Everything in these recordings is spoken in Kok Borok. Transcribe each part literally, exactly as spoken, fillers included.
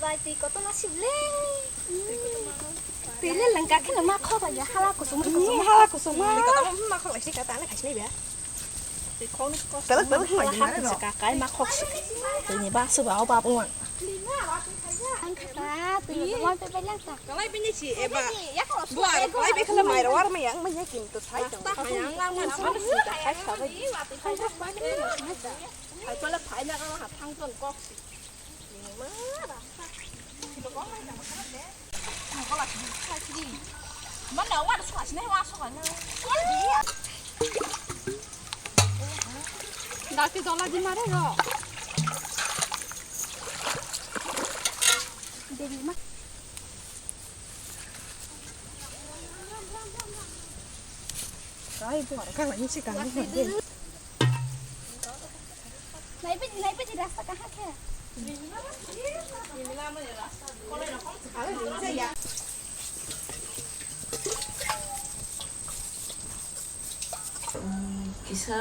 Bai, twi kotorma sibole. Twi le lengka kheno ma khok ya, hala kusum kusum. Hala kusum ma. Twi kotorma ma khok lai sika ta le khai sinai ba. Twi khok ni kos. Belek belek ma hala kusum ka kai ma khok sika. Twi ni ba suba o ba buang. Ang kha ta, twi kotorma pe pe lang ta. Kalai bini si eba. Buar kalai bi khala mai rawar ma yang ma ya kim to sai tong. Ta ha yang lang ma sa si ta khai sa ba. Khai sa ba. Khai pala phai na ka ha thang tong kok si. Dati dola di mare ro. Devi ma. Kai buar ka lagi si kang. Naipe di, naipe di rasta kaha khe? Kisa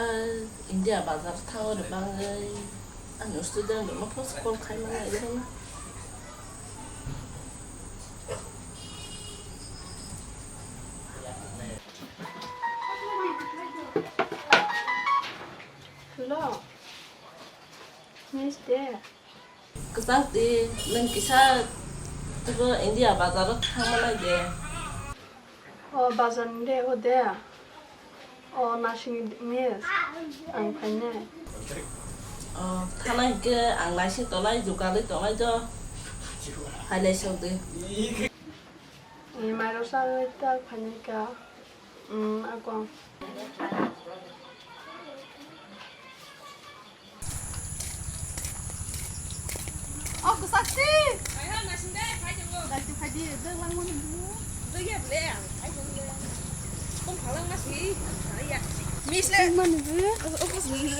India bazar thago ni bagwi ani student rokno post call khai mano. Hello. Miss de. Kwchak di, nwng kisa twibo India bazaro thangma nai de. O bazar ni de, o de. O nasing miss, ang phainai. O, thana hinkhe ang naising tongnai, jugalwi tongnai do. Phailai sok di. Ni mairok sagwi tak phainai ka. Hmm, ako. O, kwchakti. Dai tu phai di, dai lang mani bu. Dai ya ble, ang phai dong le. Kom phalang ma si, ang phai ya. Miss le. Mani bu. O, o,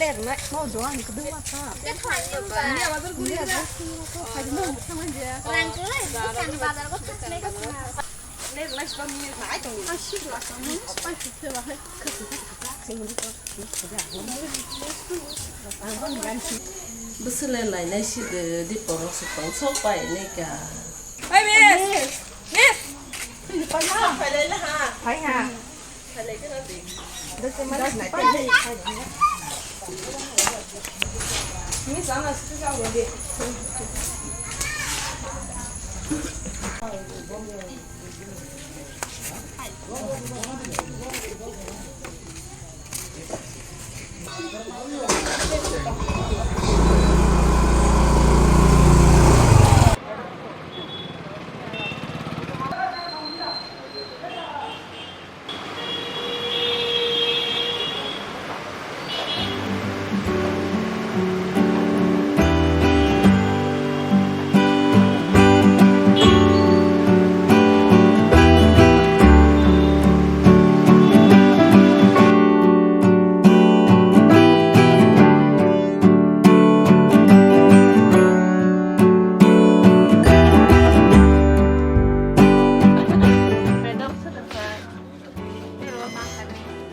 le na. Mau doang, kedua apa? Ni apa tu kuliah? Phai di, mau sama dia. Rang tu lah, bukan bazar kok tak naik ke sana. Bwswle lainai si de, di borok se tong sok pai nai ka. Oi, miss! Miss! Phai ha. Phai ha.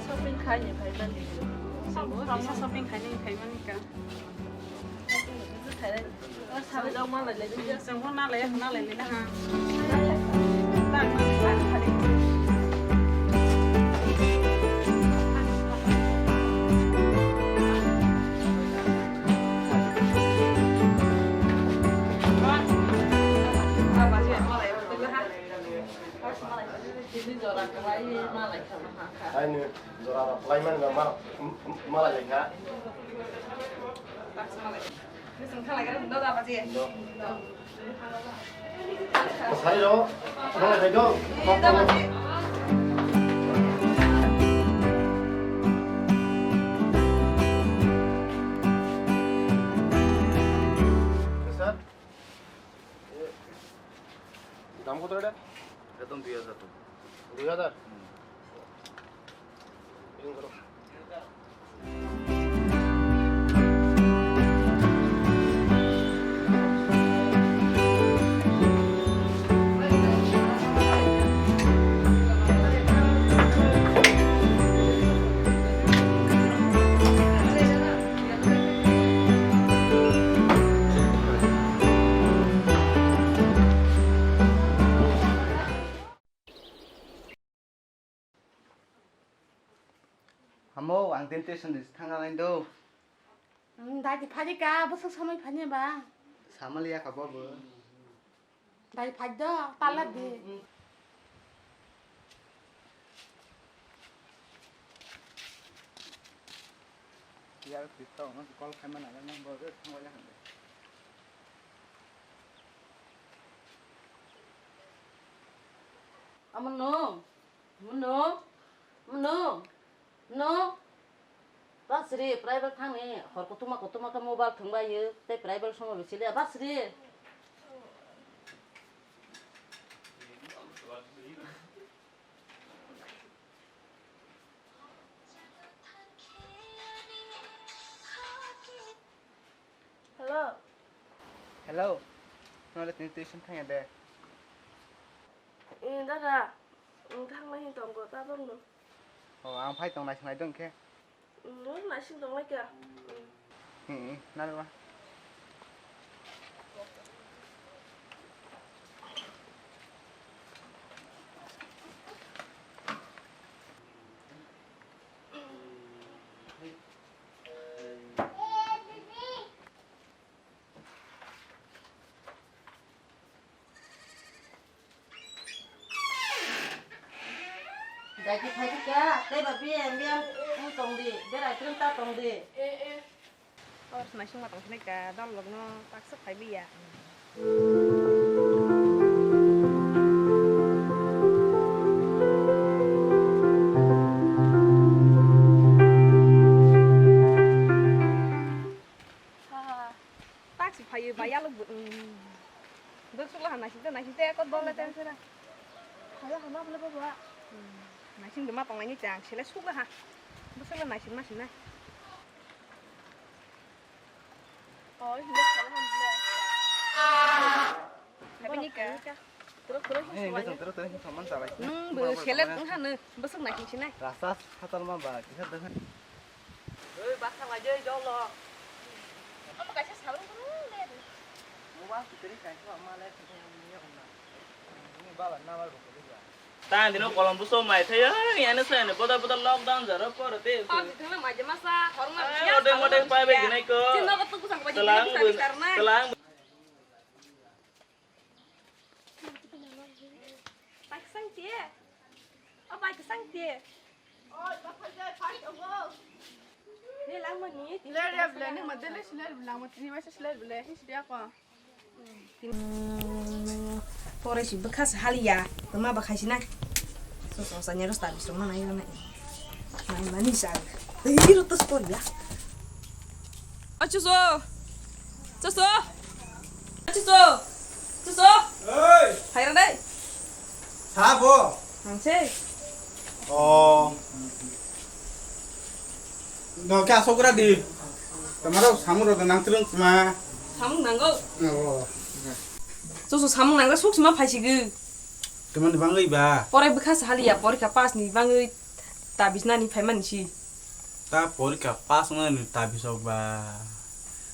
Shopping khai ni phaimani. Shopping khai ni phaimani ka. Sabai rok malai lai. Chwng bo nalai, nalai lai na ha. Aini jora rok kwlai mani ba ma, malai lai kha. Sari rok, malai lai do. Sir, dam koto eta? Ekdom dui hajar taka. Dui hajar? Hmm. Tension de thangna nai do. Hmm, dai di phadi ka, bwswk samai phani ba. Samali ya kha bo bo. Dai phadi do, tala di. Yar pito no call khai mana na bo thangwa ya hande. Amo no. Muno, muno, muno. Basri, private thangni, hor kotoma kotoma khe mobile thwngbai yo, tei private somo bisili, basri. Hello. Hello. Nole tini tuition thangya de? Eh, dada, ang thangnai hin tongo, tabok no. Oh, ang phai tong naising nai dong khe. Hmm, naising tong lai kha. Hmm. Hmm, narwa. Daiki phaikhe kya, tei ba biyang biyang wng tong di, berai kwrwng ta tong di. Hor naisingma tong philai ka, dol logno taksa phaibi ya. Ha, ha, ha. Taksi phaio ba yalo bo, um, bwswk laha naising tei naising tei ekor dol le tei sera. Phaio hama bole baba. Um, naising de ma tong nai ni chang sele suk laha. Bwswk le naising ma sinai. Oh, hindi phaio ham bole. Happy ni ka. Turo, turo, eh, hindi tong, turo, turo, hindi tong, man salai. Hmm, bu selek wngkha no, bwswk naising sinai. Rasta hatal ma ba, kisa dwkha. Oi, basa lai jai jolo. Omo kaisa salon kono le. Mobile kitri kaisa ma le, kitri ma le, kitri ma le. Ni baba na ma ro ko ba. Tang dino kolom buso mai thai, ani sai ani boda boda lockdown jaro poro te. Pam di thangna mai jema sa, horma. Ode mode pai be ginai ko. Chin no ko tu kusang ba. Telang, telang. Bai kwsang tie. O bai kwsang tie. Oi, bakhai jai phai tongo. Ni langmani. Ler ya bla ni ma dele siler bla ma tini ma siler bla hi sidia ko. Pore si bwkha se haliya. Toma ba khaisina. So so sa nyero sta bisong ma nai nai. Nai mani sa. Hiro to spor ya. Achu so. Chuso! Chuso! Chuso! Oi! Phaira dai! Sabo! Nangse? Oh. No kya sokra di. Tamaro samung rok nang trung ma. Samung nango? Oh. Chuso samung nangla suk sima phaisigi. Tamani bangwi ba? Pore bwkha saliya porikha pass ni bangwi tabis nani phaimani si. Ta porikha pass wngnani tabisok ba.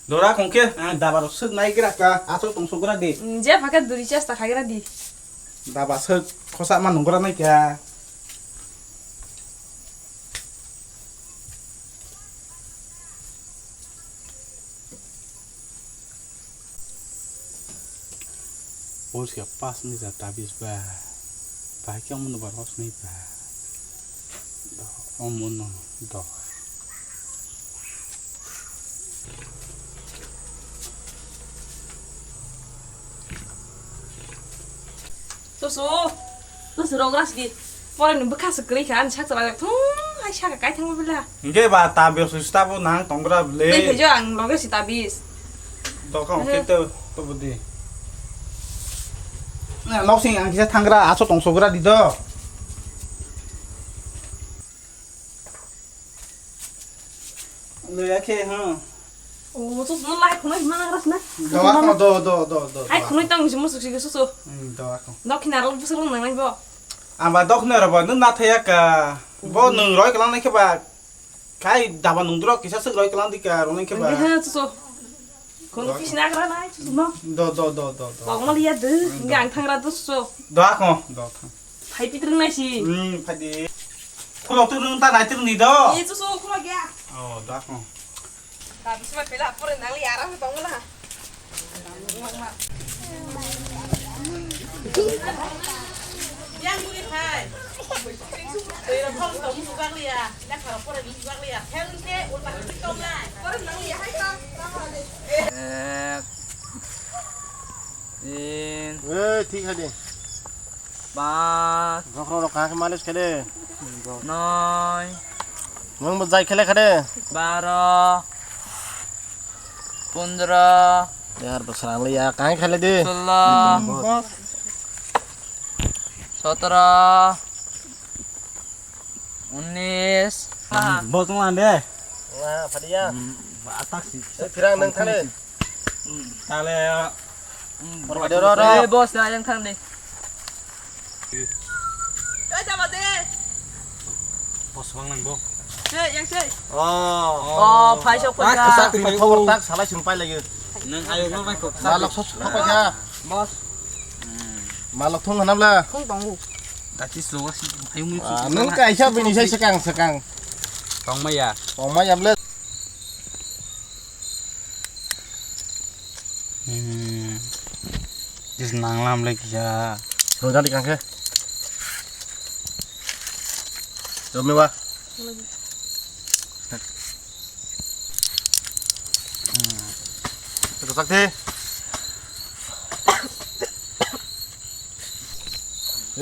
Dora khongkhe ang daba rok swk nai gra ka, aswk tong swk gra di. Mm, je phakhe duri chesta khai gra di. Daba swk khosa ma nung gra nai kha. Porikha pass ni ja tabis ba. Bahai khe omo no ba rosni ba. Omo no do. Susu. Susu rok ras di. Pore ni bwkha se kwrwi kha, ani sak chwla thung hai saka kai thangma bela. Hingke ba ta bwswi sta bo nang tong gra bwle. Tei thaijo ang loge si ta bis. Dokha hingke to to budi. Na nok sing ang kisa thangra aso tong sogra di do. Loya khe ha. O to no lai khunai mana gras na. Do ako do do do do. Hai khunai tang si musuk si susu. Hmm, do ako. Dokhin aro busuk nang nai bo. Amba dok ne roba nung na thaya ka. Bo nung roi kalang nai khe ba. Kai daba nung drok kisa suk roi kalang di ka rong nai khe ba. Nge ha susu. Kono kis na gra nai susu no. Do do do do do. Kok mal ya de. Nge ang thangra do susu. Do ako do thang. Phai pitrung nai si. Hmm, phai di. Ulo tu nung ta nai tu ni do. Ni tu so khuma gya. Oh, dak no. Ta bisma pela pore nang li aram tong na. Yang ni hai. Tera phone tong su bang li ya. Na khara pore ni bang li ya. Hel ke ulta tong na. Pore nang li hai ta. Ek, tin, eh, thik hai de. Pas, bokhorok rok kaham khe malis khe de. Noi, nwng bo jai khe le kha de. Baro, pondro, yar bo srang le ya kaham khe le de. Solo, sotro, unis. Bo tong lan de. Wah, phadia. Atak si. Eh, phirang nang thale. Tale. Ro, ro, ro. Eh, boss, na yang thang ni. Oi, sama deh. Boss bang nang bo. Sih, yang sih. Oh. Oh, phai sok phai sok. Khobor tak, salai sung pai lagi. Nang ayo nang pai sok. Malok sok sok ya. Boss. Malok thung hanam la. Thung tongo. Dati slow si. Ayo mui. Nang kaisa bini sai sekang sekang. Tong maya. Tong maya ble. Hmm. Is nanglam le kisa. Rojak di kangke. Rome wa. Hmm. Rojak di.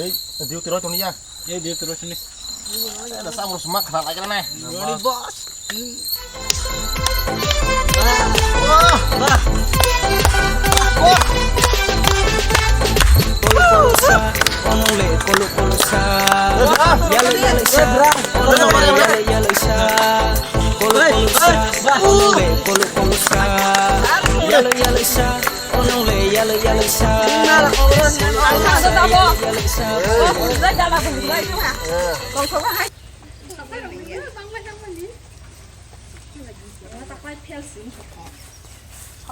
Hei, duty roi tongni ya. Hei, duty roi sini. Eh, da sabur semak khana lagi na. Roni boss. Wah, wah. Wah. Kolo kolo sa, onole kolo kolo sa. Yalo yalo sa, onole yalo yalo sa. Kolo kolo sa, onole kolo kolo sa. Yalo yalo sa.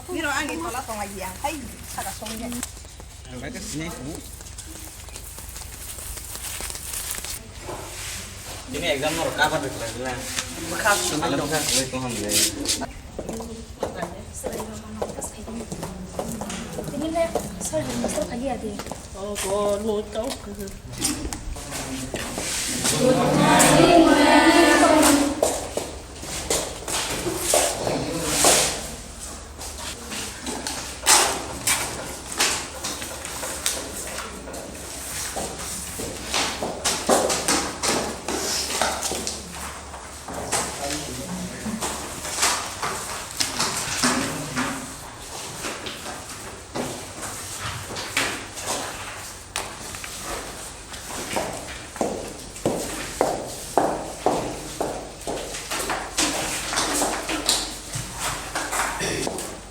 Biro ani tola tonga yang hai saka songya. Ini exam no kapan diklat dulu? Buka sumai dong. Buka sumai kau hamle. Ini le, sorry, master kali ada. Oh, oh, no, kau.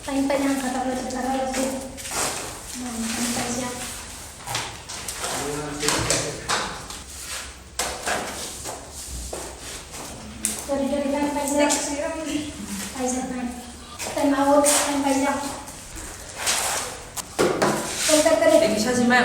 Paijak, paijak, ang kata lo, kata lo, kata lo. Paijak. Sorry, sorry, time paijak. Paijak, time. Time out, time paijak. Sorry, sorry, sorry. Thank you, Sajima.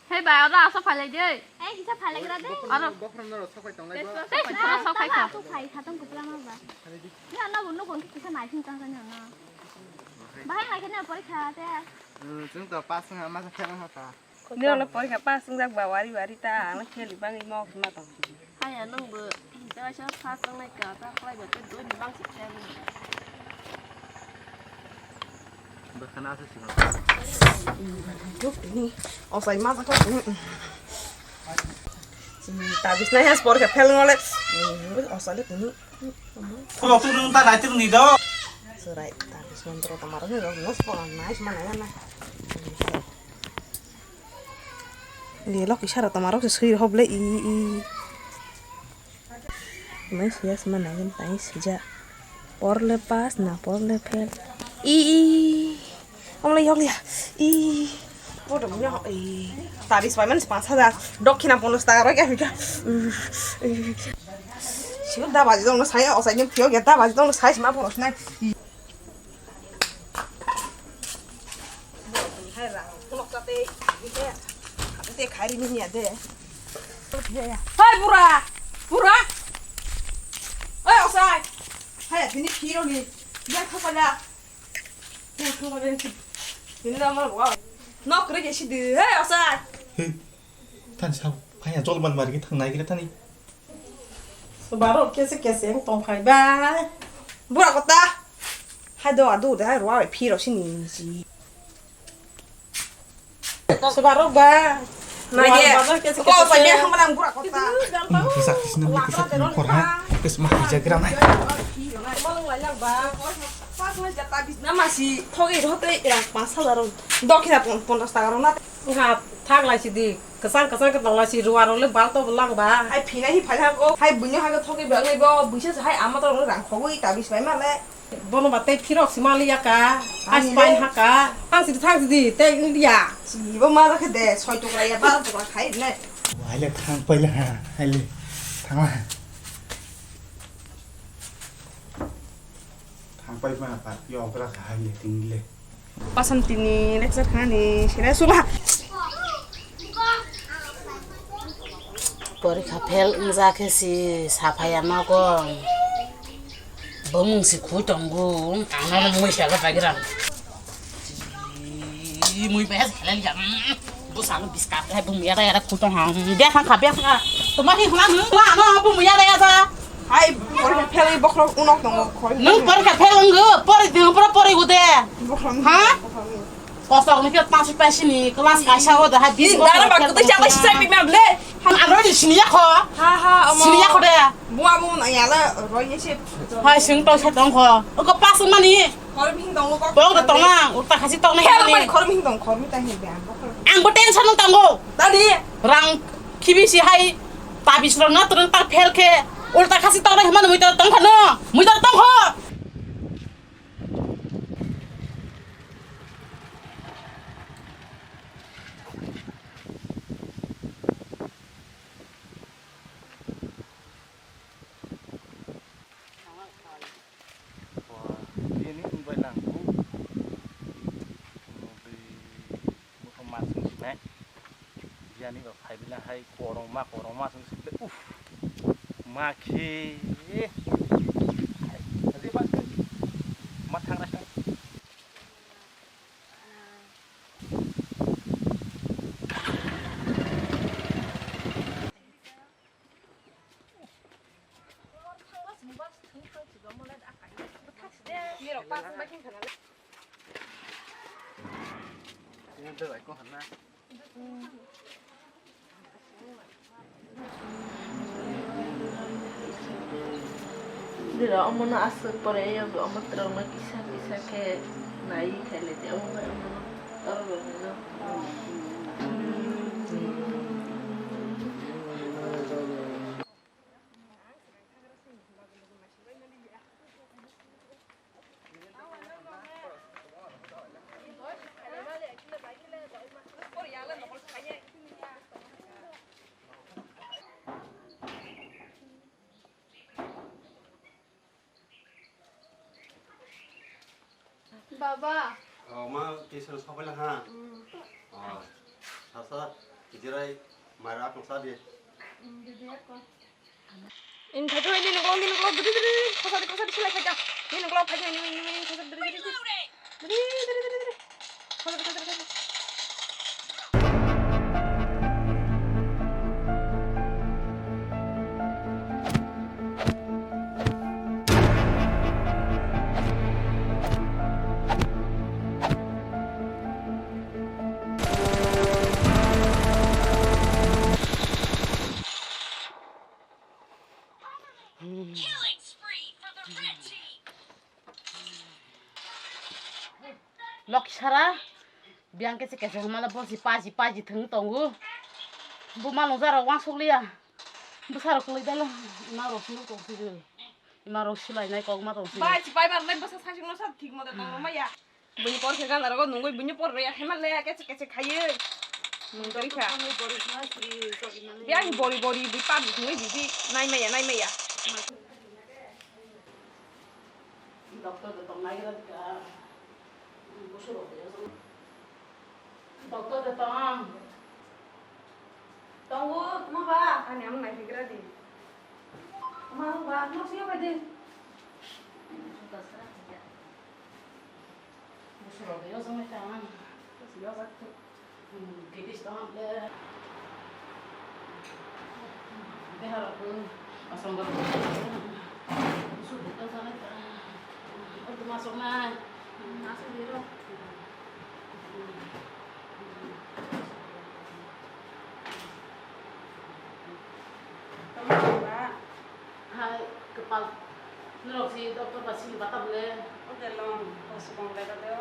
Hei bai, oro asok phalai de. Ei, kisa phalai gra de. Aro. Bokhorok norok sok pai tonglai bo. Tei, tei, sok pai kha. Sok pai kha tong kupla ma ba. Ni ano bo nokong kisa nai sing tang tang ano. Bahai nai kene porikha te. Hmm, chwng to pass wngha, masa khe wngha ta. Ni ano porikha pass wngjak ba wari wari ta, ano kheli bangwi mok ma tong. Haya nwng bo, tei waisa first wngnai ka, ta khlai ba tei doi ni bangsi khe. Bwkhana aswk swngo. Juk tini, osai ma jakho tini. Tabis nai has por khe phel ngole. Osai le tini. Khulok tu nung ta nai tu ni do. Surai, tabis montro ta maro ni do, nos pora nai sma nai na. Ni loki sara tomarok se sui rok ble i i. Mai siya sima nai tai sija. Porle pass na porle fail. I i. Ong le yong ya. I. Bodo mo i. Taris bai man pass hajar. Dokhina bonus ta roi ka hika. Siyo da baji dong sai o sai ni pio ge da baji dong sai ma bonus nai. Hai rang, phunuk chate, ite, ite khairi mini ade. Hai bura, bura. Hai osai. Hai bini phiro ni. Yang khapala. Yang khapala. Bini nama wa. Nok re ke sidi. Hai osai. He. Than sa phaya jol man mari ke thang nai ke thani. Subarok kese kese wng tong phai bai. Bura kota. Hai do adu de hai rwa bai phiro sini si. Subarok ba. Nai de. Bazar kese ko kese sai de kese. Hamana bura kota. Ini kisah kisah nama kisah ini kor ha. Kes mah kerja kira nai. Malung lai lang ba. Pas ngai jata bis nama si thogi rote yang pas hajar. Dokhina pon-, ponchas taka rok na. Nga thak lai si di. Kwchang kwchang khe tong lai si ruwa rok le bal to lang ba. Hai phina hi phai hang o. Hai buino hai thok hi bag le bo. Buisa hai ama to rang khogwi ta bis bai ma le. Bono ba tei phirok si ma liya ka. Ai Ani pai le. Ha ka. Thang si di, thang si di, tei India. Si bo ma khe de soi tok lai ya ba tok khai ne. Hai le thang pai le ha. Hai le. Thang la. Thang pai ma pa yo gra kha hai le ting le. Pasan tini lecture khani sira sula. Porikha fail wngja khe si saphaya nogo. Bumung si khu tongo. Ang no mui sa ga bagira. Mui ba khala ya. Bu sa biska hai bumung ya da ya da khu tong ha. Bia thang kha bia thang kha. Tuma hi khna nung la no bumung ya da ya da. Hai, porikha fail wi bokhorok unok tongo, khorok Nung unok. Porikha fail wngw, pori di, pura pori ude. Bokhorok Ha? Bokhorok. Kosok ni khe tasi pasi ni class kaisa ude, hai Ni bis dara bokhorok ba fail kutu wngkha. Chapa sisa bimya ble. Ang aro di sini ya kho. Ha, ha, omo. Sini ya kho de. Bua bu na ya la, roi ye se. Hai sing to sa tong kho. Ko pas mani. Khorok hing tongo kok. Tong de tong na, uta khasi tong na Hel hini. Mani khorok hing tong, khorok mi ta hing be ang bokhorok. Ang bo tension nung tongo. Tadi. Rang khibi si hai tabis rok na turun tak phel khe ulta khasi tok rok himano muitor tong khano muitor tong kho. Bini wngbai lang kuk. Bini wngbai lang kuk. Bini wngbai lang kuk. Biyani rok phai bini hai korokma korokma chwng se uff ma khe ma thangra khe. Dira omono aswk pore, yogo omo twrwngno kisa kisa khe nai khailai di, omo bai omono torok rok hino. Baba. Oh, ma, tuition sopai lang ha? Mm. Oh, sasa, jirai, mara apung sa di. Mm, didi ako. Ini thatu ini nunggulo, ini nunggulo, didi, didi, didi. Kosa di, kosa di, silai khaja. Ini nunggulo, khaja, ini, ini, ini, kosa di, didi, didi. Didi, didi, didi, didi. Kosa di, kosa di, kosa di. Lok sara, biyang kese kese hwnmale bosi paji paji thwng tongo. Bo malung jara wansuk liya. Bwsarok kwlwi dalo. Ima rok sino tong sio. Ima rok silai nai kok ma tong sio. Bai, si bai bar nai bwsa sasing no sa thik mo de tong rw maya. Bini por khe gana rogo nungwi bini por ya hema le kechek kechek khaiwi. Nung tong kha. Bi ani bori bori bi pa nungwi bi bi nai maya, nai maya. Doctor de tong nai gra dika. Doctor de tong. Tongo, tamo ba? Ani amo nai higra di. Ma ba, no siya ba di. Busuro de yo sama ta. Yo ba tu. Gidis tong le. Behar aku asam baru. Busuro de tong sana ta. Aku masuk na. Masuk di ro. Hai, kwpal. Norok si doctor ba sini bata bole. O de long, o subong le do.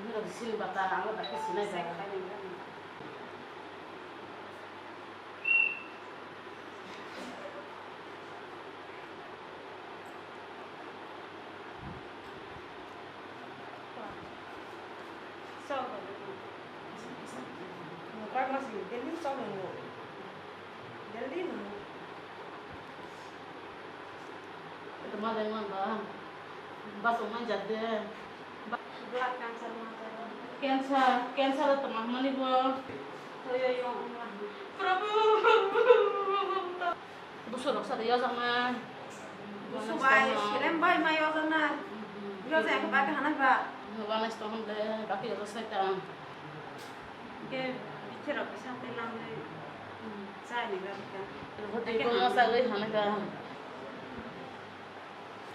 Norok si sini bata, ang ba khe sinai ba. Sok. Mukak masih, daily sok nunggu. Daily nunggu. Itu mah yang mana? Basok manjat de. Blood cancer mah. Cancer, cancer itu mah mana, Bu? Toyo yang umah. Prabhu. Busurok sa de yojak nai. Busu bai, selem bai ma yojak nai. Yojak khe bak khe hanai ba. Wanai stong hwn de, bak khe yojak sai ta. Ke bichero khe sa te lang nai. Chai ni ga ka. Roti ko ma sa gai hanai ka.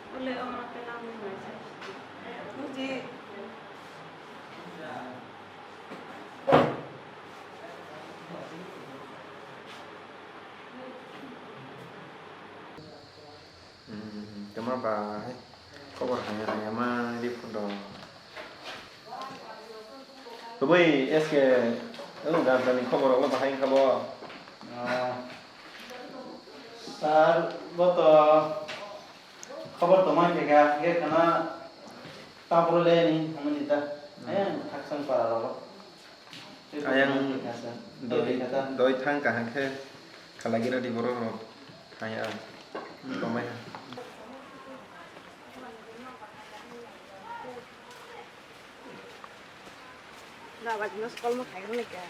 Ole o ma te lang nai sai. Buji. Hmm, tama bahai khobor haya haya ma di photo. Tubui S K, oh, dan dan khobor Allah bahai khobor. Ah, sir, boto khobor toma kega, kega kana tapro le ni, hamani ta. Eh, thaksang para rogo. Ayang doi, doi thang kaham khe khalai gira di borok rok thang ya tomai ha. Da baji no skol mo khai rwni ka.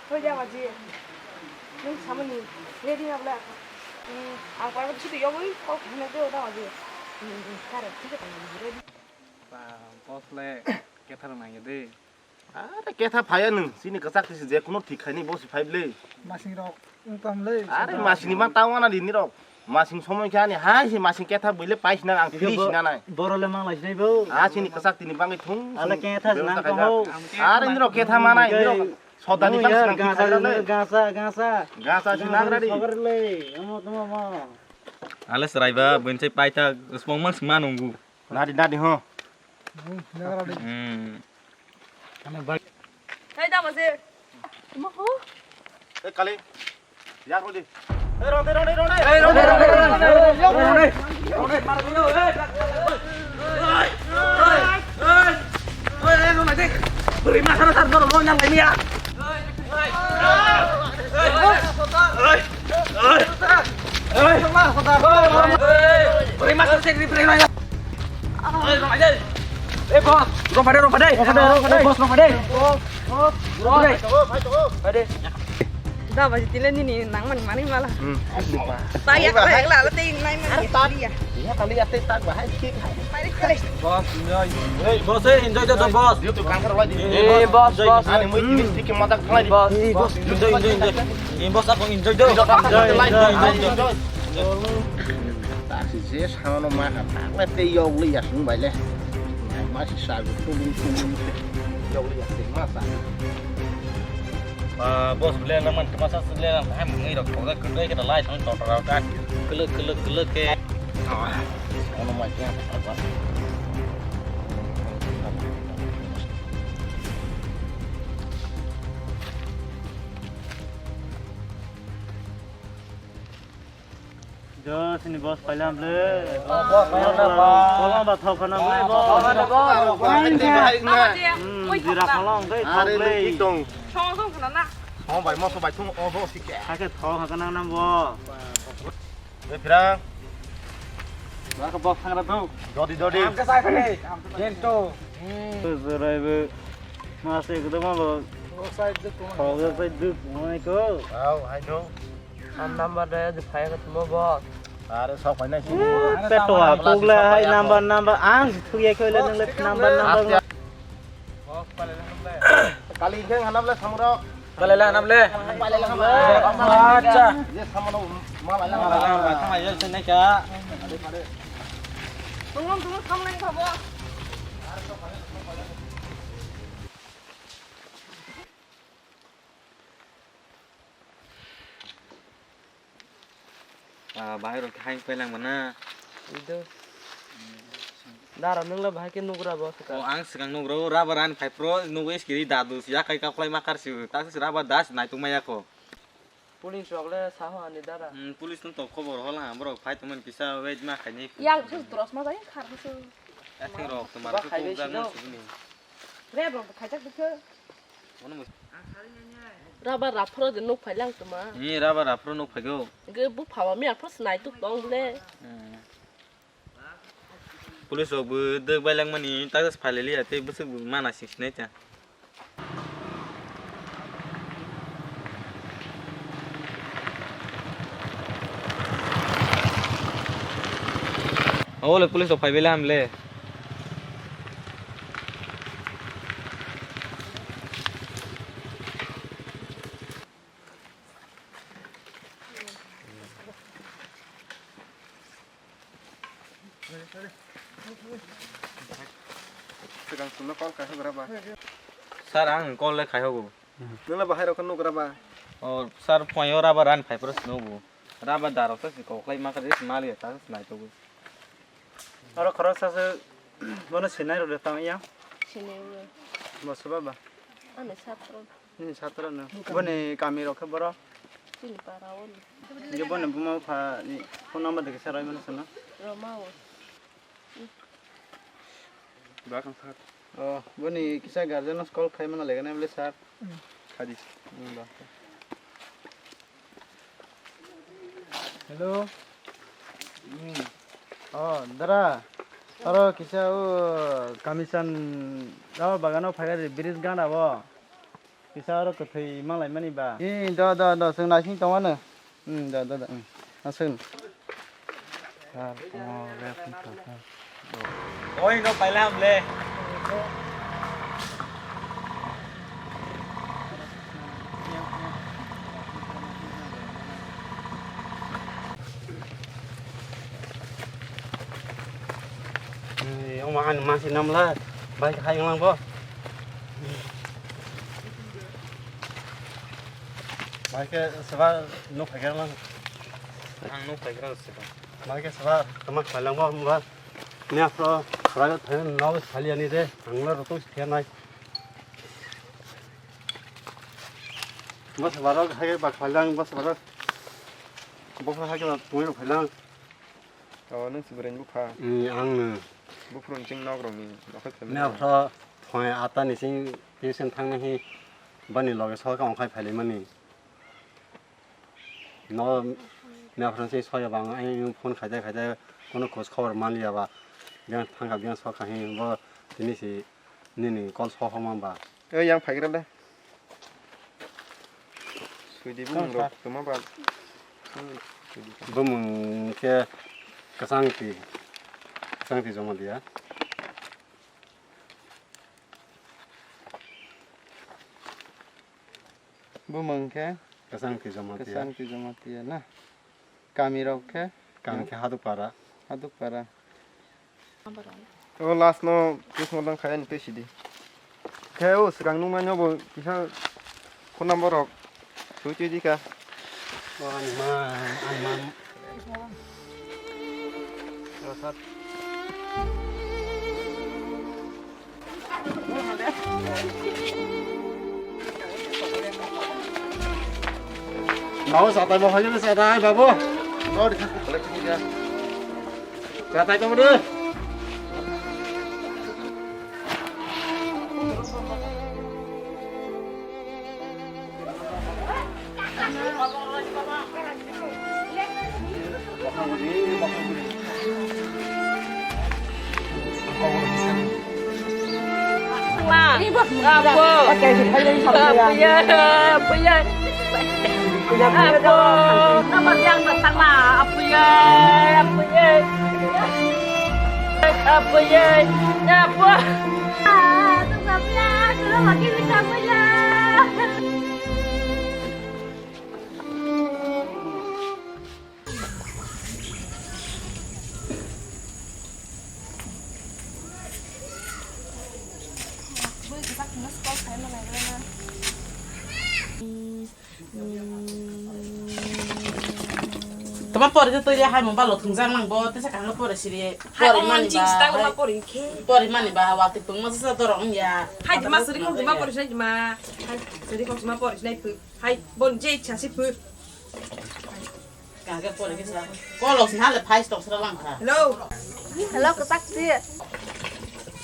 Hoi da baji. Nung samani ready na bla. Ang pa chuti yogoi kok hene do da baji. Kare thik ta ready. Ba, boss le kethar nang ya de. Are ketha phaya nwng, chini kwchak tisi je kuno thik khaini bo si phai bwle. Masing rok wng tong le. Are masing ni ma tang wana di nirok. Masing somoi khe ani hai si masing ketha bwle pai sina ang phiri sina nai. Boro le mang lai sinai bo. A chini kwchak tini bangwi thung. Ale ketha nang tong ho. Are nirok ketha manai nirok. Soda ni kang sinang thik khaira le. Gasa, gasa. Gasa si nang radi. Sabar le. Omo tomo mo. Ale sraiba bwinchai paita spong mang sima nungu. Nadi, nadi, ho. Hmm. Hei, da, mase. Mo, ho. Eh, kali. Ya, rodi. Eh, rodi, rodi, rodi. Eh, rodi, rodi, rodi. Rodi, rodi. Rodi, mar, rodi. Eh, eh, eh, eh, rodi. Beri masalah sar, rodi, rodi, nyang, ini ya. Da ba jitile nini nang mani mani mala. Hmm. Ba ya ba la la te nai mani. Iya kali ya te tak bahai kik. Boss, enjoy. Hey, boss, eh, enjoy do, boss. Dia tu kanker lagi. Eh, boss, boss. Ani mui ini sedikit matak lagi. Boss, enjoy, enjoy, enjoy. Eh, boss, aku enjoy do. Enjoy, enjoy, enjoy. Tak si je sama no ma ha tak le te yog le ya sung bai le. Ma si sa gu tu gu tu. Yog le ya te ma sa. Ba, boss, bele naman kemasa bele nang ham ngi rok kok kudai kena lai sang tor tor ka. Kele kele kele ke. Ono ma kya ta ba. Jo, sini boss pailam le. Boss pailam le, boss. Boss ba thok khana le, boss. Thok khana, boss. Hmm, jira kholong, tei thok le. Are, nung tik tong. Song song khana na. Song bai, moso bai thung, o bo sike. Kake thok khana nang bo. Be phira. Ba ka boss khana thok. Jodi, jodi. Am ka sai khane. Gento. Hmm. Zerai be. Mas ek dam alo. Thok sai duk, thok sai duk, mo ko. Au, hai do. Ang number de, de phai ka tumo bo. Are sok phai nai si. Peto a pogla hai number, number ang si thugya khoi le nang le number, number. Kali heng hanap le samro. Kali le hanap le. Acha. Ye samro ma la la. Thangai ye se nai ka. Tungong tungong samleng khabo. Ah, bahai rok hai pailang mana. Ido. Dara nung la bahai ke nugra bo sika. Oh, ang sikang nugra o rubber ani phai pro nugo iskiri dadu si yakai kaklai makar si ta si rubber das nai tung maya ko. Police rok le saho ani dara. Hmm, police nung to khobor hola borok phai tongmani kisa wait ma khaini. Yang su tros ma bai khar su. Atheng rok to mar su tuk jak ma sibini. Rep rok to khaijak dikhe. Rubber raphro de nuk phailang tuma. Ni rubber raphro nuk phaigo. Ge bu phawa mi aphro snai tuk tong ble. Hmm. Police rok bo dek bailangmani ta jas phaileliya tei bwswk bo mana sing sinai ta. Abo le police rok phaibaila hamle. Swkang chwngno call khai hogra ba. Sir, ang call le khai hogo. Nungla bahai rokno nugra ba. O sir, phoyo rubber ani phai phuru sino bo. Rubber darok se koklai ma kare mali ta se nai to. Aro khoroksa se bono sinai rode tang ya. Sinai rode. Bo soba ba. Ani satro. Nini satro no. Boni kami rok khe borok. Chini para o ni. Nge boni buma bupha ni phone number de kisa roi mano sano. Roma o. Bakang sat. Oh, boni kisa guardian no call khai mano lega na bole sir. Khadi. Hmm, ba. Hello. Hmm. Oh, dara. Aro kisa o kamisan rao bagano phaiga de bridge gana bo. Kisa aro kwthwi manlaimani ba. Ee, do, do, do, chwng naising tongmano. Hmm, do, do, do, hmm. Aswk. Sir, tamo ref ni kha. Oi, no paila hamle. Ee, omo ani masi namla, bai hai lang bo. Bai khe seba nuk phaigra lang. Ang nuk phaigra seba. Bai khe seba tama khailang bo hwnba. Ni afro khaigra thai no sali ani de, ang la roto thia nai. Bo seba rok hai ba khailang, bo seba rok. Bo hai ba tui rok khailang. O, nung si bwrwi ni bupha? Ee, ang no. Buphuru ni ching nok rok ni nokhai phaimani. Ni afro phone ata ni sing tuition thang nai hi bani loge soka ongkhai phailaimani. No, ni afro sing soya bang ai phone khaida khaida kono khoj khobor manliya ba. Yang thangkha yang soka hi bo tini si nini call sohorma ba. Ei, yang phaigra le. Swidi bumung rok tuma ba. Hmm, swidi. Bumung khe kwchang twi, kwchang twi joma diya. Bumung khe kwchang twi joma diya. Kwchang twi joma diya na. Kami rok khe? Kami khe Hadukpara. Hadukpara. O last no postmortem khai ani twi sidi. Khe o swkang nung manya bo kisa phone number rok sui twi di kha. O ani ma, ani ma. O sir. Babu, satai bo hajil satai, babu. Sorry, thang ko kolai thang ya. Sa tai tong de. Ma, apo, apo ya, apo ya, apo. Nama yang datang ma, apo ya, apo ya, apo ya, apo. Ah, tu apo ya, tu lagi bisa apo ya. Tama pore to ya hai mo balo thungjak nang bo tesa kanga pore siri. Hai pore mani ba. Pore mani ba wa tik tong ma sa dorong ya. Hai tama siri kong tama pore sai ma. Hai siri kong tama pore sai pu. Hai bon je cha si pu. Kage pore kisa. Kolos na le phai stok sra lang kha. Hello. Hello, kwchak si.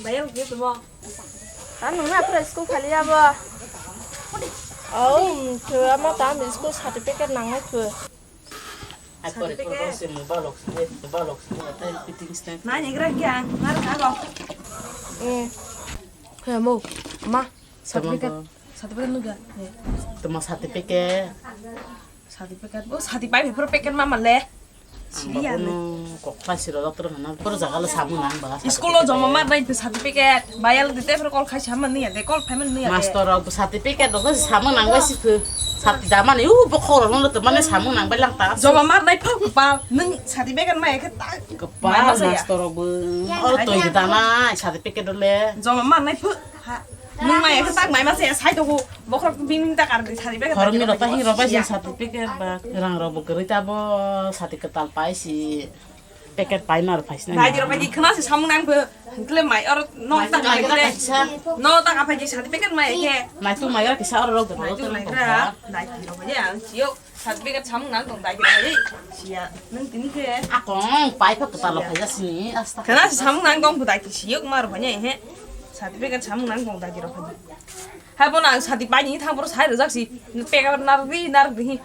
Bayang si tumo. Tan nung na pura school khali ya bo. Oh, tu ama tan school certificate nang nai tu. Hai pore pore si mo balok si mo balok si mo tai fitting snack. Na ni gra kya? Ngar ka go. Eh. Kaya mo. Ma, certificate. Certificate nugya. Tuma certificate. Certificate. Oh, certificate, paper packet ma male. Siriya ne. Kok phai siro doctor hana. Por jaga le samu nang ba. School lo joma mar nai certificate. Bayal de te por call khai sama niya de. Call khai man niya de. Master rok certificate rok samu nang ba si phu. Sat damani u bokhoro no to mane samu nang ba lang ta. Joma mar nai pha pa. Nung certificate ma ekhe ta. Kepal master rok bo. Oro to dana certificate le. Joma mar nai phu. Ha. Nung mai khe tak mai ma se sai to bokhorok bini ta kar di sari bega. Hormi rota hi roba si certificate ba rang rok bo kwrwi ta bo sati kwtal pai si packet pai mar phai si na. Dai di roba di khna se samung nang bo hwnkle mai oro no ta mai kre no ta ka phai di certificate mai khe. Mai tu mai oro kisa oro rok bo. Mai tu mai kre. Dai di roba ya ang sio. Certificate samung nang tong dai kira hai. Sia, nung tini khe. Akong pai pha kwtal phai jasini asta. Kana samung nang tong budai ki siyok mar bhanya he. Certificate samung nang tong dai kira hai. Hai bono ang sadi pai ni thang boro sai rajak si. Pega nar ri nar ri.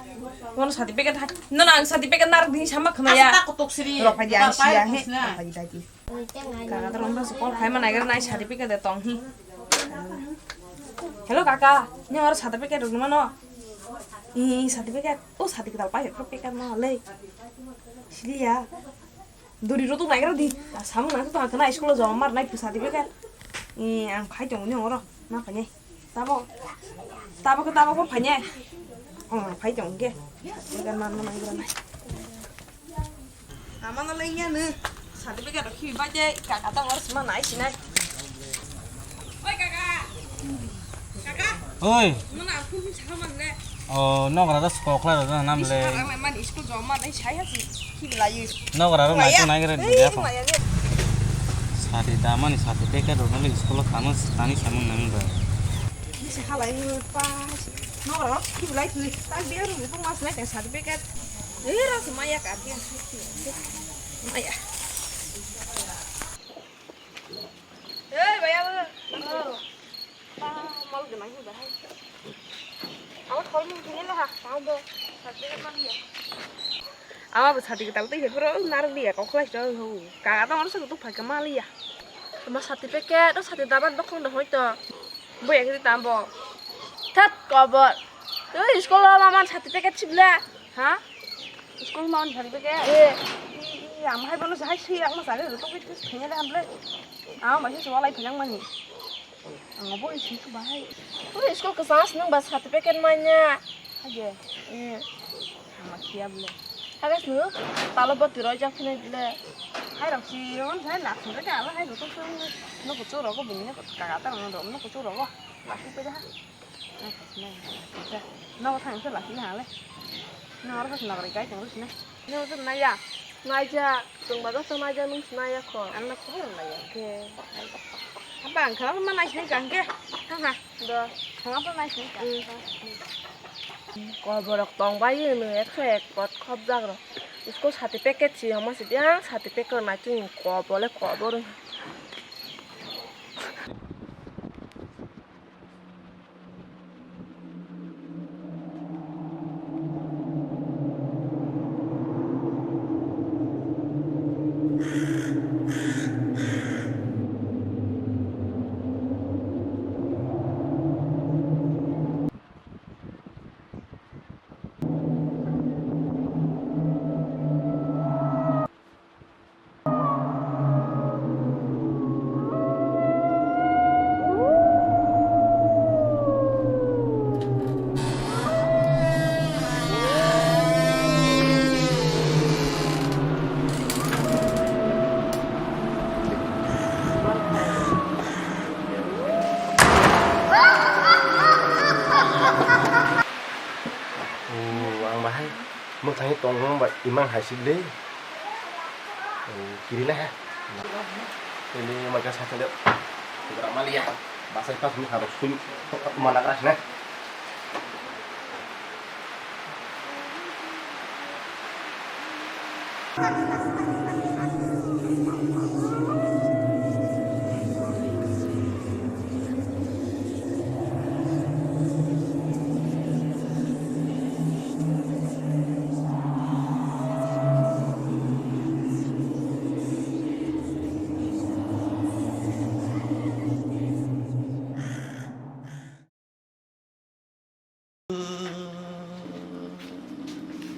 Bono certificate hai. No ang certificate nar ri sama khna ya. Asta kotok siri. Rok phai ya sia he. Rok phai dai ki. Kaka to romba se call khai ma naigra nai certificate de tong hi. Hello kaka, ni oro certificate rwgwi mano? Ih, certificate, o certificate pai phuru packet ma le. Siliya. Duri ro tu naigra di. Samung nang tu tong khna school joma mar nai certificate. Ih, ang phai tong ni oro, ma phai nai. Tabo, tabo ke tabo ko phanya. Oh, phai tong ke. Kan man man nang nai. Ama no leng ya ne. Certificate rok khibi ba je kaka tong or sima nai sinai. Oi kaka. Kaka. Oi. Mana aku ni sama le. Oh, no kara das kokla da nam le. Sarang le man school joma nai sai ha si. Khibi lai. No kara ro nai to nai gre ya ko. Sadi damani certificate rok no school khamu tani samung nang ba. Bisa halai pa. Noro khibi lai twi. Tak biya rung tong mas lai certificate. Eh, ro maya ka biya. Maya. Eh, baya. Oh. Pa, mal gwnang hi bahai. Ama khol mung thini lo ha. Tang do. Certificate ma biya. Ama bo sati kwtal twi phuru nar biya kok khlai to ho. Kaka tong oro se kutuk phai khe maliya. Tuma certificate o sati daban dokhong de hoi to. Bo yang di tambo. That kobor. Twi school o maman certificate sibla. Ha? School maman certificate? Eh. I, i, ang hai bono jahai si ang ma sare to kit kit thengele hamle. Ang ma si walai phinang mani. Ang bo isi su bahai. Ui, school kwchang se nang ba certificate manya. Hage. Eh. Ang ma siya bole. Hage snu talo boti roi jak phine bole. Hai rok si on sai na thung ka ala hai rok to no ko choro ko bini ko ka ka ta no no ko choro ko. Laki pe ha. No thang se laki ha le. No ro ko na ro kai tong sine. Nung tong naiya? Naija, chwng ba joto naija, nung se naiya kho. Ano kho naiya khe. Haba ang kha ma nai sini kang khe. Ha ha. Do. Kha ma nai sini kang. Kol borok tong bai ye nung ek ek kot khop jak ro. School certificate si homa si biang certificate nai chini kobole kobor. Oh, ang bahai mwthangwi tongmung ba imang hai sik de. Oh, kiri le ha. Ini maga sakale. Gra maliya. Basai pas mi harus sui. Mana keras ne.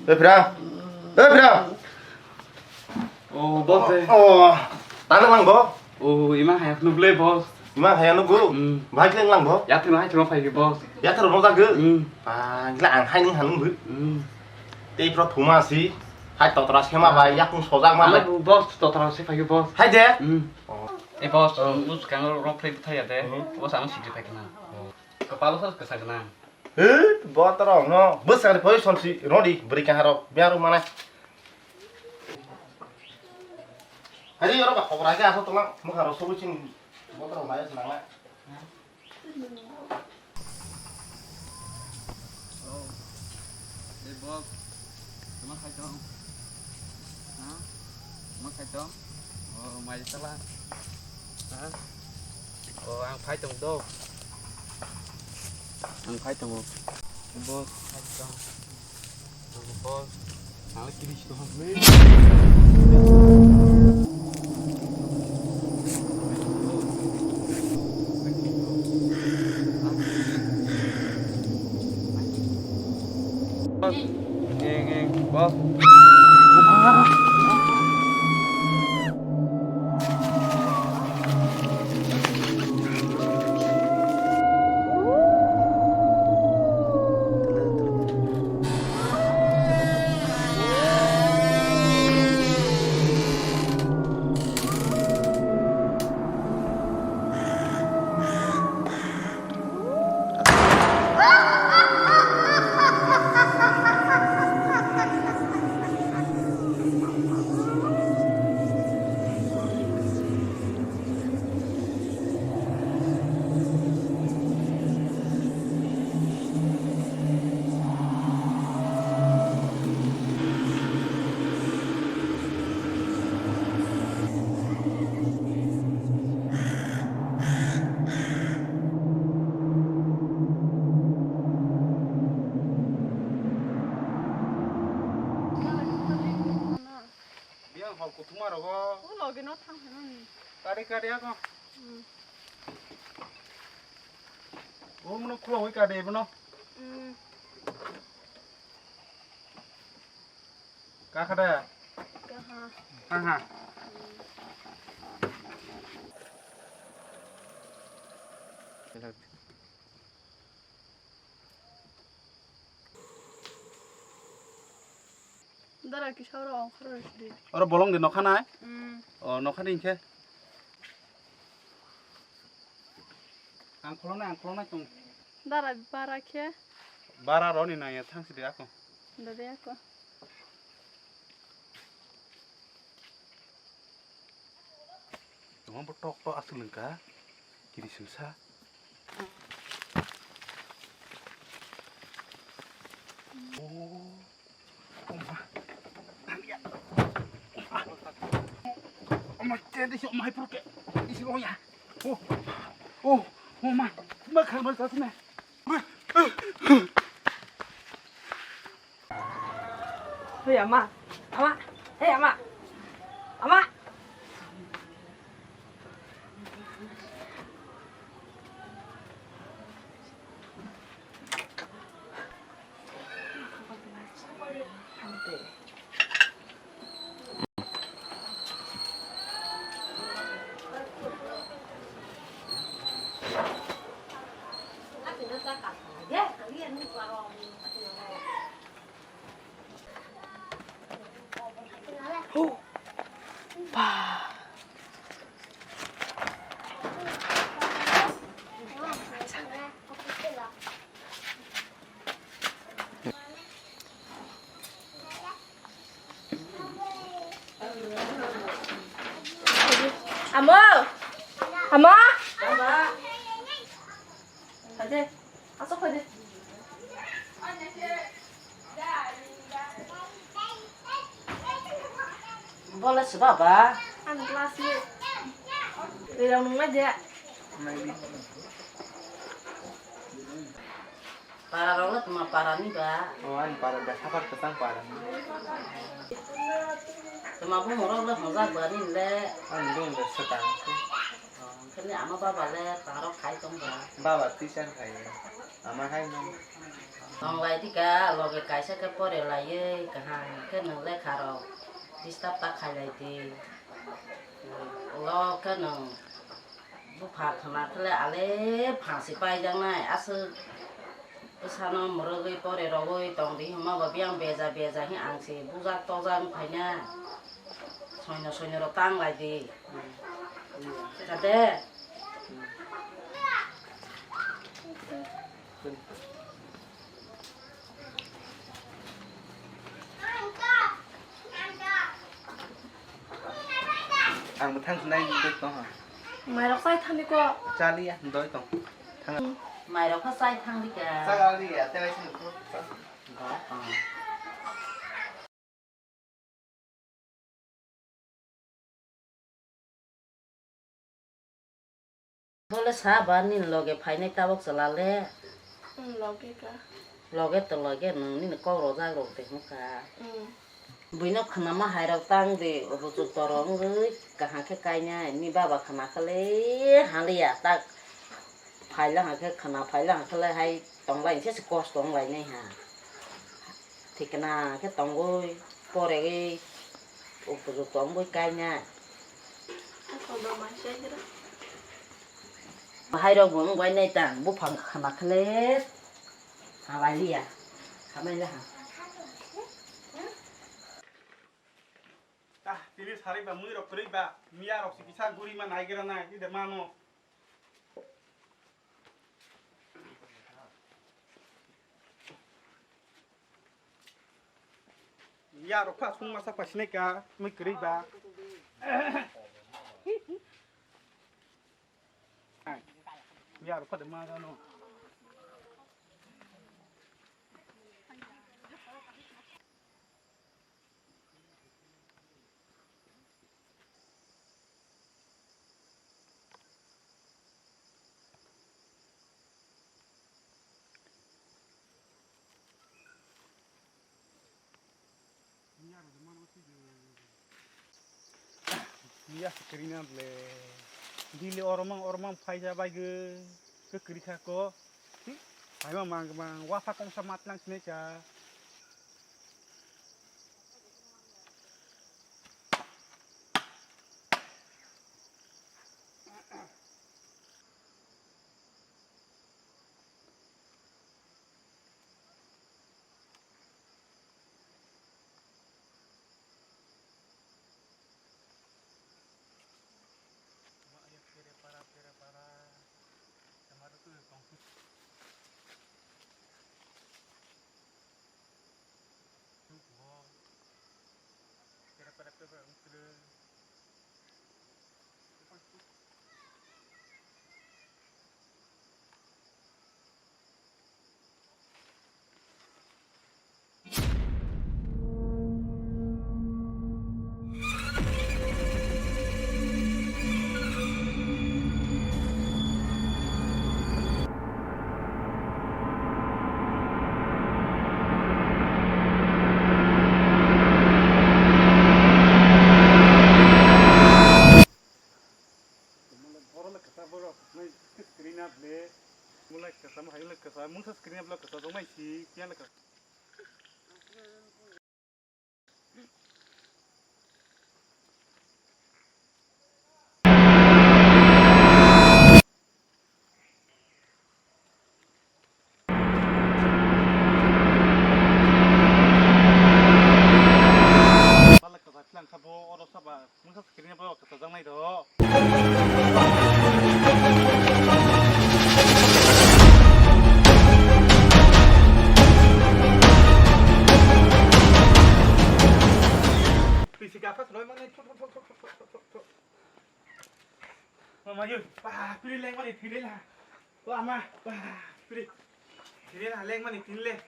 Eh, Phrang. Eh, Phrang. Oh, boss, eh. Oh, tang nang lang bo? Oh, ima hai nukle, boss. Ima hai nukgo? Hmm. Bahai khe lang bo? Yathar hai chuma phai, boss. Yathar mo jago? Hmm. Ah, gila ang hai ning hanung bu. Hmm. Tei pro thuma si. Hai totra sema bai, yakung sojak ma bai. Ano, boss, totra se phai, boss. Hai de? Hmm. Oh. Eh, boss, oh, us kang ro phai thaya de. Hmm. Boss, ang sikri phai kana. Oh. Kapalo sa kasa kana. He, botorok no bwsakni position si rodi bwrwi kaha rok biya rok manai. Hari oro ba khobor age aso tolang mukha rok sobo chini botorok nai se nangla. Oh, eh, boss. Tama khai tong. Ha? Tama khai tong. Oh, mai tala. Ha? Oh, ang phai tong do. Ang phai tongo. Boss, phai tong. Ang boss. Ang kiri si tong. Boss. Eng, eng, boss. Biyang hor kuthuma rogo. O logi no thang phano ni. Kari kari ako. Hmm. O muno khulo hui kari bono. Hmm. Kakha da? Kaha. Kaha. Dara kisa oro ongkhor rw sidi. Oro bolong de nokha nai? Hmm. O nokha ni hinkhe. Ang khulonai, ang khulonai tong. Dara bara khe? Bara roni nangya thang sidi ako. Dade ako. Tongma bo tok tok aswk nungkha. Kiri sungsa. Oh. Oma. Nangya. Tende si omai pro ke. Isi lo ya. Oh. Oh, oh ma. Ma khan ma sa sine. Hei ama. Ama. Hei ama. Ama. Amo! Amo! Asok phaidi. Bola se baba. Ang class ni. Rirang nung na je. Para rok le tuma para ni ba. Oh, ani para da, Saphar Kwchang para ni. Tuma bumung rok le hwnjak ba ni le. Ani bumung le swkang. Oh, khe ni ama baba le tang rok khai tong ba. Baba teacher khai. Ama hai no. Tong lai di ka, loge kaisa khe pore laiwi kaham khe nwng lekha rok disturb ta khai lai di. Ulo khe nwng bupha khna khe le ale pha se paijaknai, aswk bwsano mwrwgwi pore rogwi tong di hwnma ba biyang beja beja hi ang se bujak tojak wng phaina. Soino soino rok tang lai di. Jate. Ang bo thang nai doi tong ha. Mairok chai thani ko. Chaliya doi tong. Thang. Mairok kha chai thang di ka. Chaliya, tei sini ko. Ba, ah. Bole sa ba nini loge phainai tabok chwla le. Hmm, loge ka. Loge to loge nwng nini kok rojak rok de hwnka. Hmm. Buino khwnama hai rok tang di, obo juto rok wngwi kaham khe kainai, ni baba khwna khe le haliya tak. Phaila hwnkhe khwna phaila hwnkhe le hai tong lai se se kosto wng lai nai ha. Thikna khe tongwi, poregwi, ubuju tongwi kainai. Hairok bo wng bai nai tang, buphang khwna khle halai liya, hamai le ha. Ah, tini sari ba mui rok kwrwi ba, miya rok si kisa guri ma nai gra nai, ni de mano. Ya rok pha sung masa pha sinai ka, mui kwrwi ba. Ya rok pha de ma gano. Miya se kwrwi na ble. Bili oromang oromang phaisa bai gw. Khe kwrwi kha ko. Phaima mang mang wasa kongsa matlang sinai ka. Mama, yun. Bah, pili leng mani, pili lah. Wah, ma, bah, pili. Pili lah, leng mani, pili leng.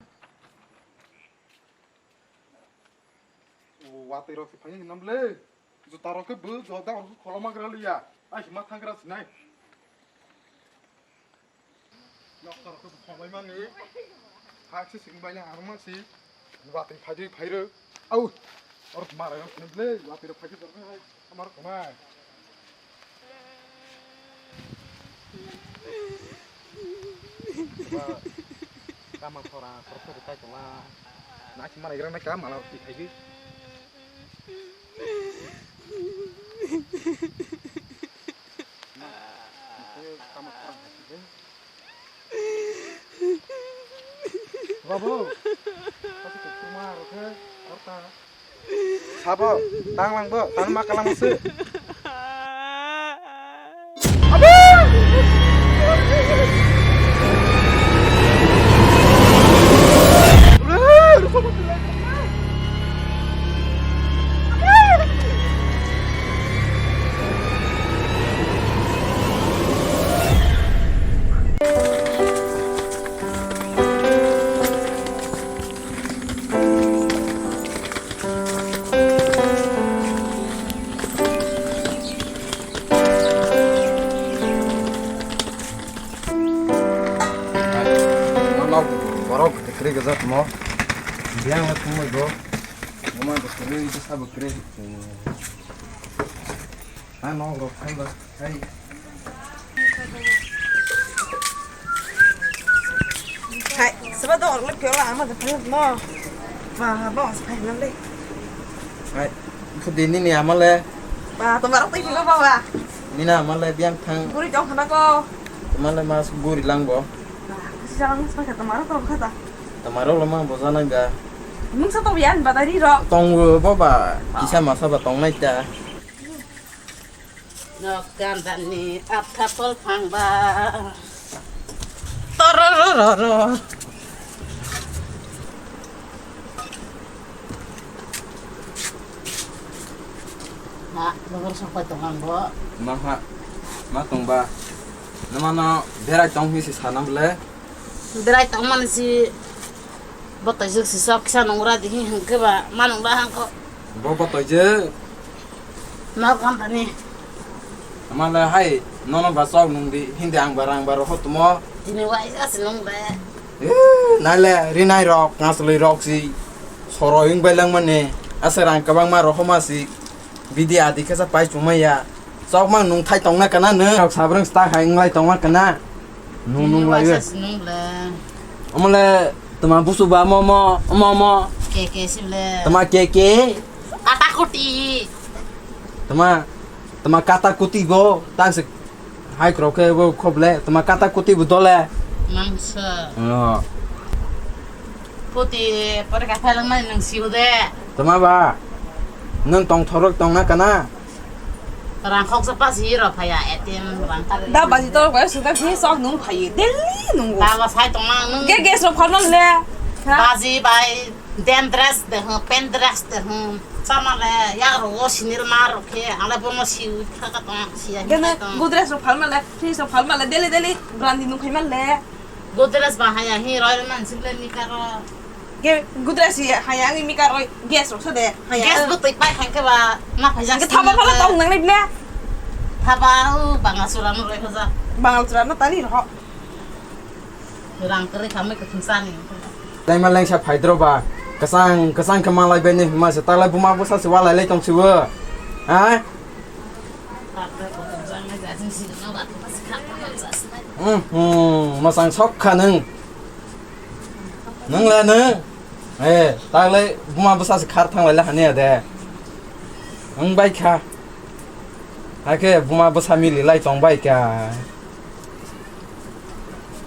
Watwi rok se phai nam le. Juta rok ke bu, joda rok kholoma gra liya. Ai, hima thangra sinai. Noksa rok khe bukhok bai mani. Hak se sing bai le ang ma si. Watwi phai dui phai rw. Au. Or mara yong khnam le. Watwi rok phai khe dorkha hai. Amar koma. Ba. Kama khora khor khor tai tongla. Na si mara igrang na ka mala rok phai dui. Babu, sabo, tang lang bo, tang ma kalang se. Borok kwrwi kwchak tongmo. Biyang no thumui bo. Buma bo kwrwi, bwsa bo kwrwi. Ah, nok rok thang ba. Hai. Hai, seba do orle piola ama de phai mo. Ba, ba, phai na le. Hai, khudi nini ama le. Ba, to marok tai philo ba ba. Nina ama le biyang thang. Guri jong khana ko. Ama le mas guri lang bo. Ba, si jalan mas pakai to marok rok khata. To marok lo mang bo janang ga. Mungsa to yan ba dari rok. Tong bo ba. Kisa masa ba tong nai ta. Nok gandani atha pol phangba. Tororororo. Ha, logor sokpai tong ang bo. Ma ha, ma tong ba. Nama no berai tong hisi sana bole. Berai tong man si. Bo toijwk si sok kisa nungra di hing hwnkhe ba ma nungla hangko. Bo bo toijwk. Nok ang tani. Amale hai nono ba sok nung di hindi ang ba rang ba roho tumo. Tini wai asa nung le. Eh, nale rinai rok ngasloi rok si soro hing bai lang mane asa rang kabang ma roho ma si. Bidi adi khe sa pai chumai ya. Chok mang nung thai tong na kana nung. Chok sabrang sta hai nglai tong na kana. Nung nung lai. Waisa sinung le. Omo le tama busu ba mo mo mo mo. Ke ke sim le. Tama ke ke. Kata kuti. Tama tama kata kuti bo tang se. Hai krok khe bo khob le tama kata kuti bo dole. Mangsa. Oh. Kuti pore ka phalang mai nung siu de. Tama ba. Nung tong thorok tong na kana. Rang khoksa pasi ro phaya A T M rang kar. Da baji torok bai suka phi sok nung phayi. Daily nung. Da ba sai tong na nung. Ge gas ro phalma le. Ha? Baji bai den dress de ho, pen dress de ho. Sama le ya ro o sinil mar ro khe. Ale bono siu thaka tong siya. Gana tong. Good dress ro phalma le, phi so phalma le, daily daily brandi nung phaima le. Godrej ba haya hi roi roi man sik le mikar ro. Ge Godrej hi haya ang mikar roi gas rok so de haya. Gas bo twi pai khai khe ba na phai jak. Ge thaba phala tong nang le ne. Thaba u banga sura no roi hoja. Bangal sura no tani ro. Rang kre khamai kuthum sani. Dai ma lengsa phaidro ba. Kasang kasang khe malai bai ni ma se talai buma bwsa se walai lai tong sibo. Ha? Hmm, hmm, masang sok kha nung. Nung le nung. Eh, tak le buma bwsa se khar thang lai le hania de. Nung bai kha. Hakhe buma bwsa mili lai tong bai kha.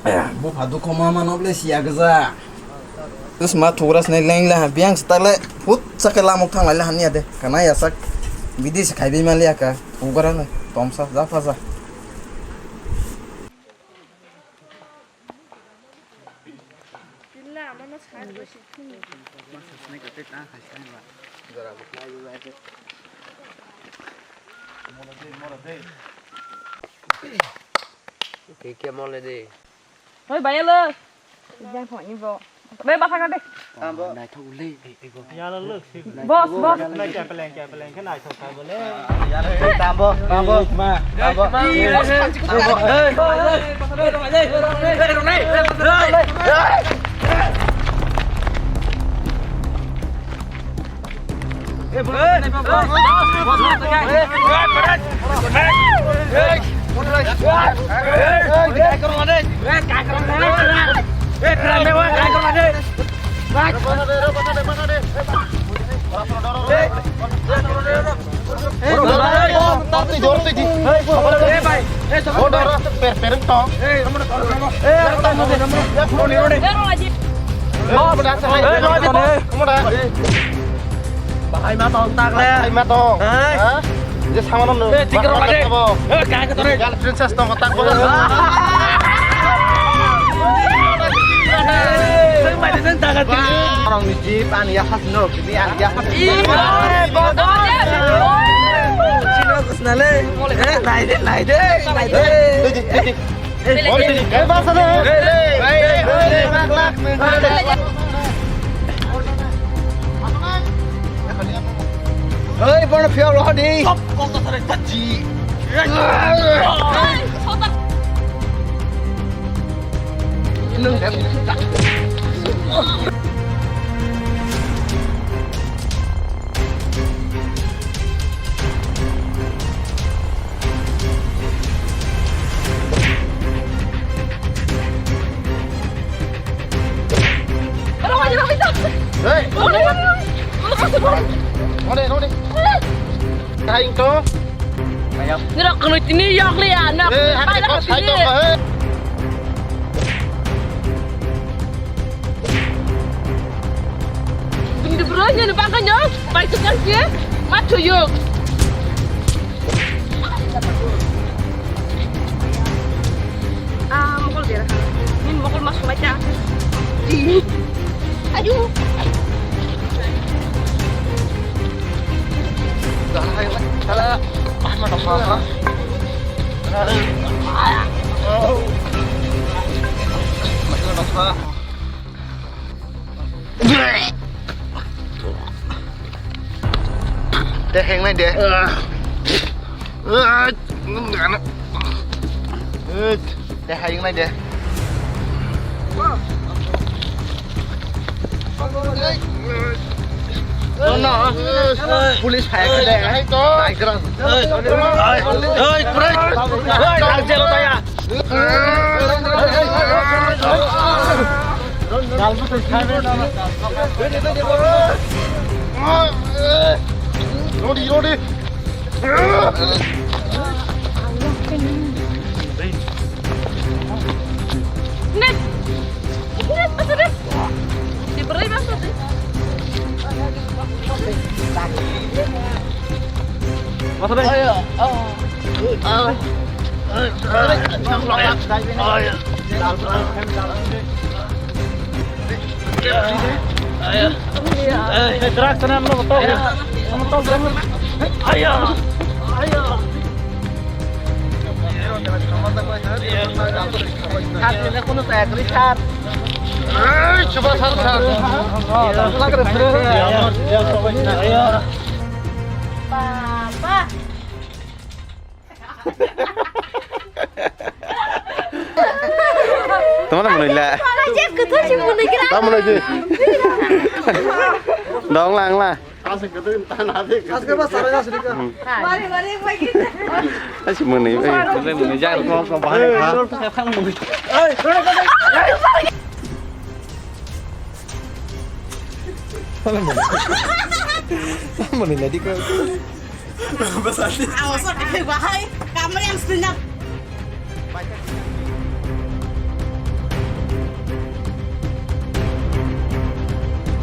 Aya, bupha dukho ma mano ble siya gja. Tus ma thugra sne leng le ha biang sta le phut sa khe lamok thang lai le hania de. Kana ya sak bidi se khai bi ma le ka. Thugra ne tom sa ja pha ja. Pilla amano sa do si thung. Ma sa sne ka te ta khai sai ba. Jora bu khai ba. Kike mole de. Hoi, bayalo. Ijang thong ibo. Be, basa ka de. Tambo. Naithok le. Yalo lok si. Boss, boss. Na kya plan, kya plan, kya naithok ka bole. Yalo, tambo, tambo, ma, tambo. Tambo. Hey, hey, hey. Bahai ma tong tak le. Bahai ma tong. Hai. Ha? Je sama no. Eh, tikar lagi. Eh, kaya ke tore. Gal princess tong tak bo. Sing mai sing tak. Orang ni jeep an ya khas no. Ini an ya khas. Ih, bodoh. Sino kusna le. Eh, nai de, nai de, nai de. Didi, didi. Hei, bono phiya rohani. Stop, kok to sare tachi. Hey! Node, node. Kain to? Nira kunu tini yok liya na. Eh, hati kok sai to, eh. Dum di bro nya ni bangka nya, pai tu kan sia, mat tu yuk. Ah, mokol bera. Min mokol mas mai ta. Ayo. Te heng nai de. Te heng nai de. Police hai ke de. Hai to. Nai kerang. Oi, oi, kurai. Oi, nang jelo ta ya. Rodi, rodi. Nek. Nek, pasal deh. Di beri masuk deh. Masuk deh. Ayo. Oh. Ah. Ayo. Eh, eh, truck sana, ano to? Ano to? Ayo. Ayo. Sir, sir, sir. Papa. Tama na mwnwi la. Jeff, kwthar se mwnwi gra. Tama mwnwi se. Dong lang la. Asik kwthar ta na de. Asik ba sara ga sri ka. Mari, mari, mari. Asi mwnwi bai. Mwnwi jar ko ko bahai. Mwnwi la di ko. Awas, bahai. Kamar yang senyap.